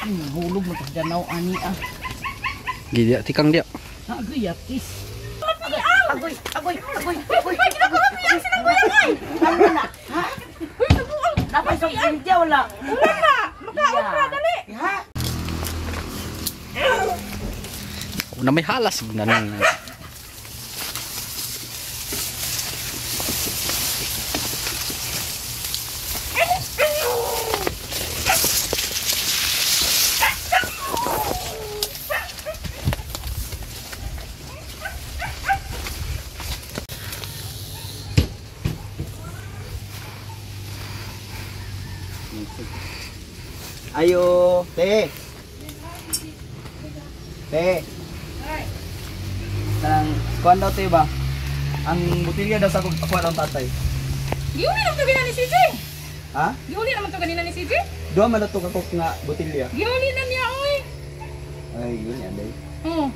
Hulog mo tas danaw ani ah. Gidi tikang dia. Agoy yatis. Agoy, agoy, agoy, agoy. Agoy. Ano na? Ha? Uy, nabuang. Dapat sa media wala. Wala na. Makaon ka dali. Ha? Una may halas na. Ayo, te. Te. Nang kuan daw te ba? Ang botilya daw sa kuan ang tatay. Giuli naman to ganina ni CJ. Ha? Giuli naman to ganina ni CJ. Duha man to ka coke nga botilya. Giuli na niya oy. Ay, yun yan day. Oh.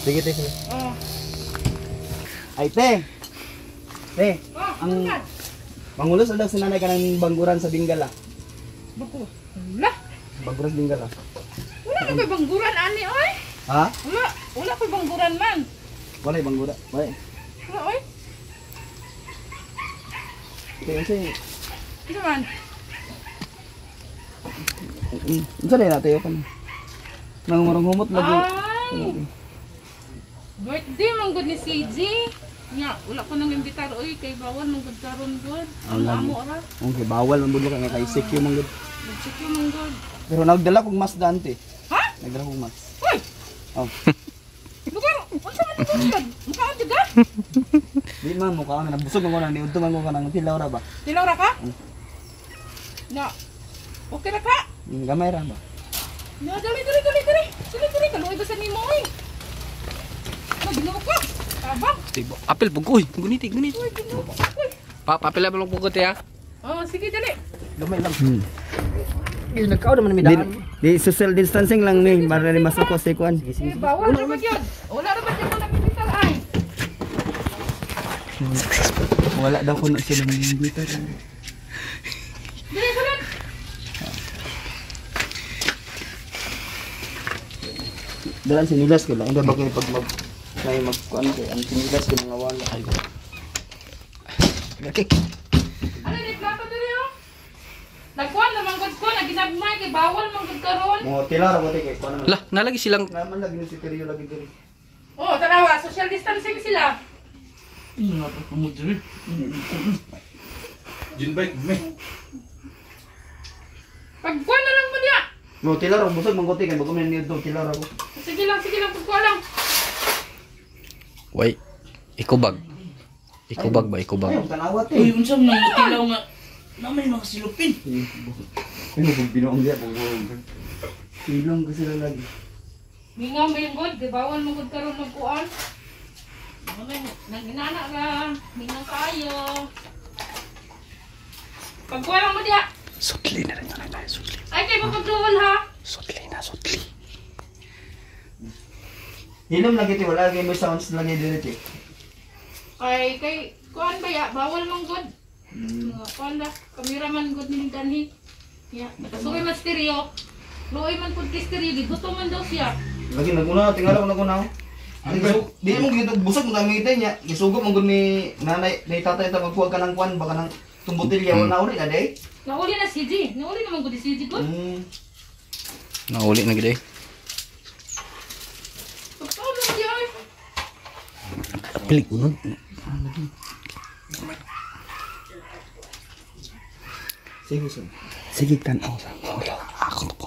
Sige te, sige. Oh. Ay te. Te, Oh, ang mangulos daw si nanay kanang bangguran sa Bingala. Bako. Wala. Bangguran sa Bingala. Wala na ko'y bangguran ani oy. Ha? Wala, wala ko'y bangguran man. Wala banggura. Wala. Wala oy. Te, unsa Ito man. Unsa na tayo kan? Nang marong humot lagi. Ay. Birthday man gud ni CJ. Nya, wala ko nang imbitar oy kay bawal man gud karon gud. Ang amo ra. Okay, bawal man budlo ka nga kay CQ man gud. Mag-CQ man gud. Pero nagdala kog mas dante. Ha? Nagdala kog mas. Uy! Oh. Lugar, unsa man ito gud? Mukhaon jud ka? Di man mukha na nabusog man ko nang niudto man ko kanang tilaw ra ba. Tilaw ra ka? Na. Okay ra ka? Gamay ra ba? Na, dali dali dali dali. Dali dali kaluoy ba sa nimo oy? Naginuo ko. Tabang. Tibo. Apel bugoy, guniti guniti. Uy, ginuo ko. Uy. Pa papel lang bugot ya. Oh, sige dali. Gamay lang. Di nagkaon naman mi daan. Di social distancing lang ni para ni masuko sa kuan. Eh, bawal ra ba gyud? Wala ra ba gyud ko nag-imbitar ay? Wala daw kuno sila dito. Dali sulod. Dalan sinilas ko lang. Hindi ba kayo pag mag may magkuan kay ang sinilas ko mga wala. Ay. Okay. Ano ni plato diri oh? Nagkuan naman gud ko, naginagmay kay bawal man gud karon. Mo tilaw ra mo kay kuan naman. Lah, nalagi silang Naman lagi ni si Teryo lagi diri. Oh, tanawa, social distancing sila. Ingat ako mo diri. Jinbike me. Pagkuan na lang mo niya. Mo tilaw ra busog man ko kay bago man niudto tilaw ra ko. Sige lang, pagkuan lang. Way. Ikubag. Ikubag ba ikubag? Ay, tanawa te. Uy, unsa man nang tilaw nga na may mga silupin. Ay, mo binuong diya pag Ilong ko sila lagi. Mingaw ba yung god? Di bawal mo gud karon magkuan. Ano nang inana ra, mingaw kayo. Pagkuan lang mo diya. Sutli na rin tayo, sutli. Ay kay mapagduol ha. Sutli na, sutli. Hilom lagi te wala lagi mo sounds lagi diri te. Kay kay kuan ba ya, bawal man gud. Kuan ra, kamera man gud ni danhi. Ya, suoy man stereo. Luoy man pud kay stereo, gigutom man daw siya. Lagi naguna tingala ko naguna. Di mo gito busog mo kami kita niya. Gisugo man gud ni nanay ni tatay ta magkuha ka ng kuan baka nang tumbutilya wala uli na day. Nauli na CJ, nauli naman gud si CJ gud. Nauli na gid eh. Pagkaon lang siya oy. Apel unod. Sige sir. Sige tan-aw sa wala ako to po.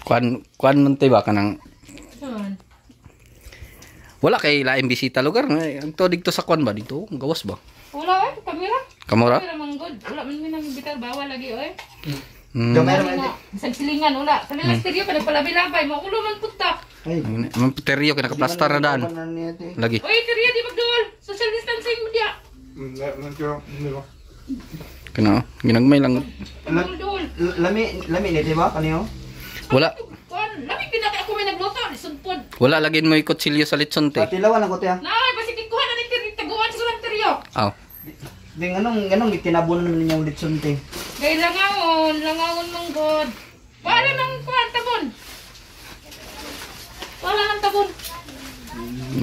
Kuan kuan man te ba kanang wala kay laing bisita lugar to didto sa kuan ba dito gawas ba? Wala oy, kamera. Kamura? Kamera man gud. Wala man mi nang imbitar bawal lagi oy. Gamay ra man. Bisag silingan wala. Kanang stereo pa nagpalabi-labay, maulo man pud ta. Ay, Man teryo kay nakaplastar na daan. Lagi. Oy, teryo di magduol. Social distancing mo diya. Kana ginagmay lang. Duol. Lami lami ni di ba kaniyo? Wala. Kuan, lami pinaka ako may nagluto, lisod pod. Wala lagi mo ikotsilyo sa litson te. Tilawan ako te ha. Naay basig ikuha na ni teryo, taguan sa lang teryo. Aw. Ding anong anong itinabunan naman ninyong litson te. Kay langawon, langawon mong god. Wala nang kuan tabon. Wala nang tabon.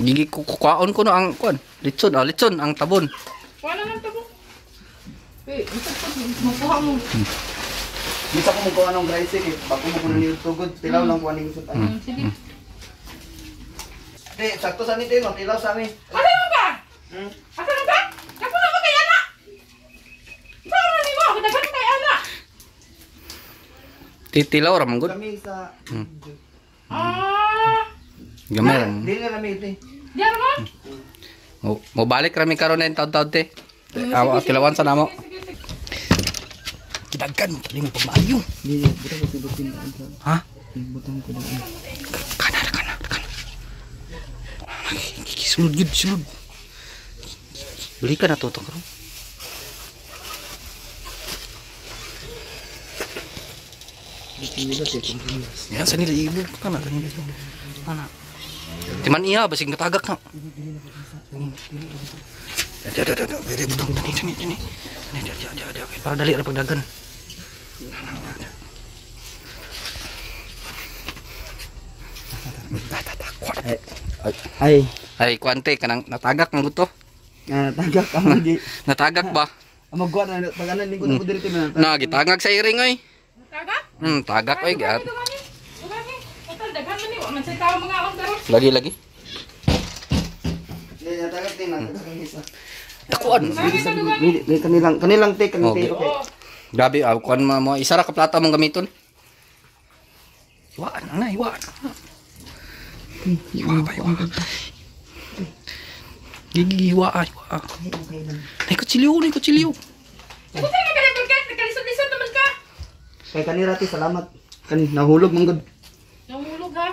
Gigi kukaon ko no ang kuan. Litson, litson ang tabon. Wala nang tabon. Eh, makuha mo. Bisa ko mo kuha ng rice eh. Bago mo kuno ni tugod, tilaw lang kuha ning sutan. Sige. Te, sakto sa ni te, no, tilaw sa mi. Asa mo ba? Asa mo ba? Napuno ba kay ana? Saan man nimo? Daghan kay ana. Titilaw ra man gud. Kami sa Ah, Gamay ra. Dili na rami te. diyan mo? Mo balik rami karon na taud-taud te. Awa tilawan sa namo. Kidagkan mo mo pagmaayo. Dili, butang ko pinutin. Ha? Butang ko daan. Kana kana kana. Sulod gud, sulod. Balikan na to karon. Yan sa nila ibo kana sa nila. Ana. Timan iya basig natagak na. Da da da da, bere butang tani tani tani. Da da da da, para dali ra pagdagan. Ay, Ay, kuante kanang natagak ng guto. Natagak ang di. Natagak ba? Ang magkuha na pag-anan lingkod ako diri te man. Na gitangag sa iring oy. Tagak? Tagak oy gat. Dugani. Dugani. Total daghan man ni wa man say tao mga on karon. Lagi lagi. Di natagak din natagak ang isa. Dakuan. Dili dili kanilang kanilang te kanilang te. Okay. Grabe, kuan mo isa ra ka plata mong gamiton. Iwaan ana, iwaan. Iwa pa, iwa. Gigi, iwa, iwa. Ay, kutsilyo, ay, kutsilyo. Kung saan ka na nagkalisod-lisod naman ka. Kay kanira te salamat. Kan nahulog man gud. Nahulog ha.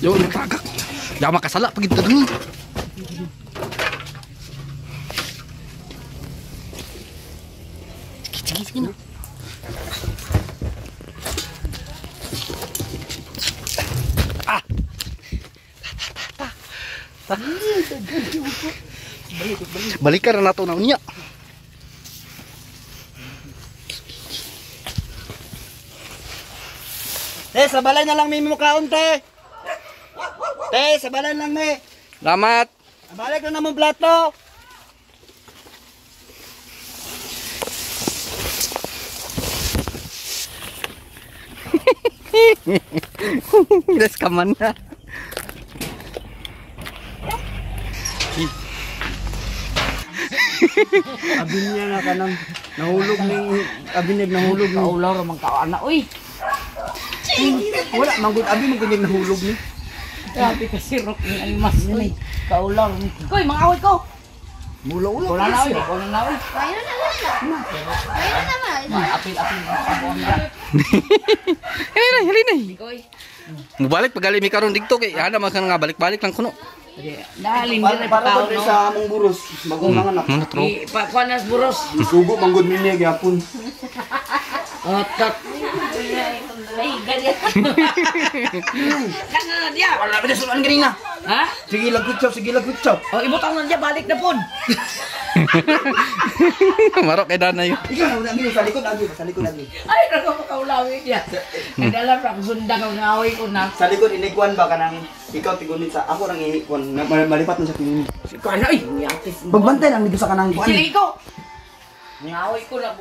Yo, natagak. Ya makasala pag ito. Sige, sige na. Ah! Ta, ta, ta, ta. Balikan na nato na unya. Te, sa balay na lang may mukaon te. Te, sa balay lang may. Salamat. Balik na namang plato. Des ka man na. Abi niya na kanang nahulog ning abi niya nahulog ni. Kaulaw ra man ka ana oy. Wala manggod abi man gud nahulog ni. Grabe ka sirok ni almas oy. Kaulaw. Koy, mga away ko. Mula-ula. Wala na oy, wala na oy. Mayroon na wala. Mayroon naman. Apil apil. Hali na, hali na. Koy. Mubalik pagali mi karon didto kay ana man nga balik-balik lang kuno. Dali hindi Para ra ko pagkaon. sa among buros, bagong mga anak. Muna tro. Pa kuan nas buros. Sugo manggod ni niya gyapon. Otot. Ay, ganyan. Kana na diya. Wala ba sulan ganina? Ha? Sige lang kutsaw, sige lang kutsaw. O ibutang na diya, balik na pud. Marok kay danay. Ikaw na una sa likod agi, sa likod agi. Ay, rago makaulawi niya. Nagdala pa akong sundang ang away ko na. Sa likod inigwan ba kanang ikaw tigunin sa ako rang iikuan, malipat na sa tingin. Kuan ay, niyatis. Pagbantay lang dito sa kanang kuan. Sige ko. Niaway ko na.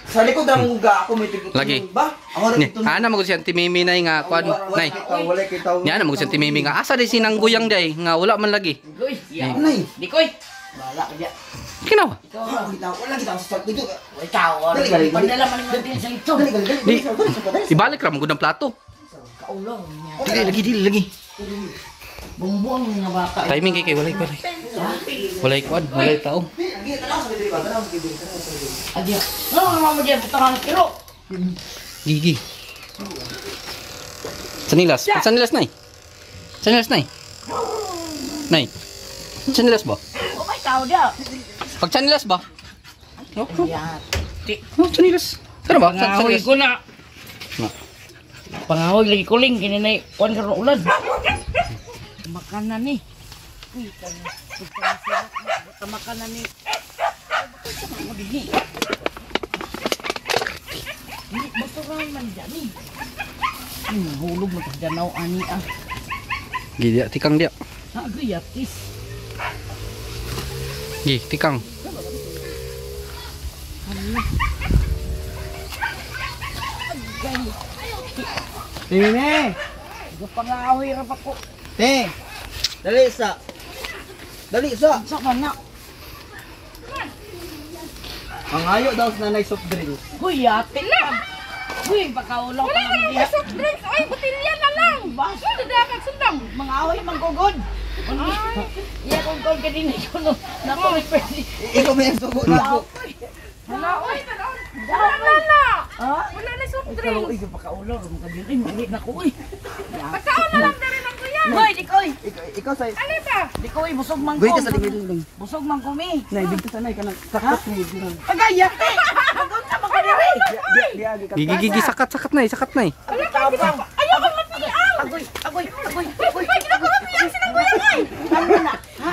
Sa likod rang uga ako may tig Lagi. Ba? Ako ra Ni, ito. ana magud si Auntie Mimi nay nga kuan nay. Wala kay tao. Ni ana magud si Auntie Mimi nga asa day sinangguyang day nga wala man lagi. Koy, ya. Nay. Di koy. Bala ka diya. Kinawa. Ikaw. Wala kita, wala kita sa dito. Ikaw, Dali, dali, dali. padala man naman din sa ito. Dali, dali, dali, Di. dali, dali, dali. Ibalik ra magud ang plato. Kaulaw niya. Dili lagi, dili lagi. Bumbuang nga bata. Timing kay kay walay walay. Walay kuan, walay tao. Lagi, tanaw sa diri ba? Tanaw sa diri, tanaw sa diri. Adya. No, no, mo diyan butangan pero. Gigi. Sanilas, sanilas nay. Sanilas nay. Nay. Sanilas ba? Okay, tao diya. Pag sanilas ba? No, no. Ya. Oh, sanilas. Pero ba? Ngaway Sanilas. ko na. Na. Pangahoy lagi kuling kini nay kuan karon ulan. Makanan ni. Uy, makanan ni. Mo dinhi. Dili basurahan man dyan ni. Hulog mo ta danaw ani ah. Gi dia tikang dia. Ha gayatis. Gi tikang. Tine! Pangahoy ra pa ko. Te! Dali sa. Dali sa. Sa man na. Ang ayo daw sa nanay soft drinks. Huy, yate na. Huy, pakaulaw Wala ka na lang lang diha. soft drinks. Oy, botilya na lang. Bas. Ano da kag sundang? Mga away manggugod. Iya kung kung kanina ko no. Nako may pwede. Ikaw may sugo na ako. Wala oy, tanaw. Wala na. Ha? Wala na soft Ay, drinks. kaloy, pakaulaw. Mga diri, muli na ko uy. Pagkaon na lang diri ng kuya. Hoy, di ko uy. Ikaw sa Ano ba? Di ko uy, busog man Goy ko. ka sa likod. Busog man ko mi. Nay, dito sa nay kanang sakat ni. Pagaya te. Pagod na mga diri. Di agi ka. Gi gi gi, gi sakat sakat na, sakat na. Wala ka tabang. Ayoko mapiang. Agoy, agoy, agoy, agoy. Ay, ginagawa piang sinang kuya oy. Ano na? Ha?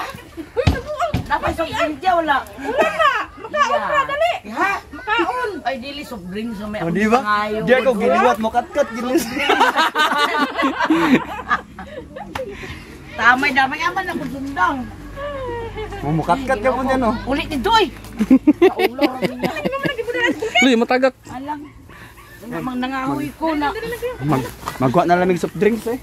Uy, nabuang. Napay soft drink diya wala. Wala na. Makaon ra dali. Ha? Makaon. Ay, dili soft drinks na may O, di ba? pangayo. Di ako giliwat mo katkat gilis. Tamay damay aman ako sundang. Mo mukatkat ka po niya no. Ulit ni Doy. Kaulo ra niya. Luy matagak. Alang. Namang nangahoy ko na. Mag magkuha na lamig soft drinks eh.